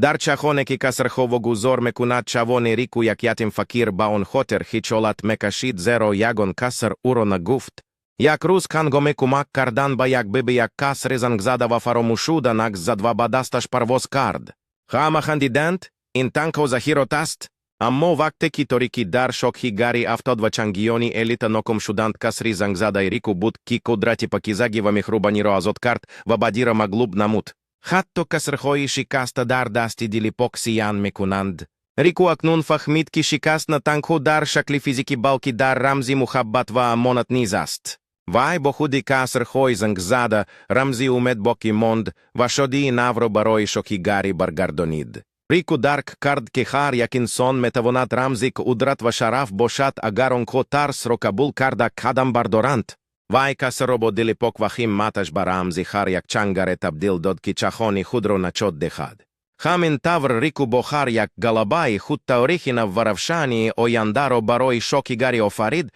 Дар чахоне ки қасрҳо вогузор мекунад чавони Рику як ятим фақир ба он хотир хиҷолат мекашид, зеро ягон каср ӯро нагуфт. Як рӯз ҳангоми кӯмак кардан ба як биби як қасри зангзада ва фаромӯшшуда нақш зад ва ба дасташ парвоз кард. Ҳама хандиданд, ин танҳо захирот аст. Аммо вақте ки торикӣ дар шоҳигарӣ афтод ва чангиёни элита ноком шуданд, қасри зангзадаи Рику буд, ки қудрати покизагӣ ва меҳрубониро озод кард ва бадиро мағлуб намуд. Ҳатто қасрҳои шикаста дар дасти дили пок зиён мекунанд. Рику акнун фаҳмид, ки шикаст на танҳо дар шакли физикӣ, балки дар рамзи муҳаббат ва амонат низ аст. Вай бо худи қасрҳои зангзада рамзи умед боқӣ монд ва шодии навро барои шоҳигарӣ баргардонид. Рику дарк кард, ки ҳар як инсон метавонад рамзи қудрат ва шараф бошад, агар онҳо тарсро қабул карда қадам бардоранд. Вай қасрро бо дили пок ва ҳимматаш ба рамзи ҳар як чангаре табдил дод, ки чахони худро наҷот диҳад. Ҳамин тавр Рику бо ҳар як галабаи худ таърихи нав ва равшании ояндаро барои шоҳигарӣ офарид.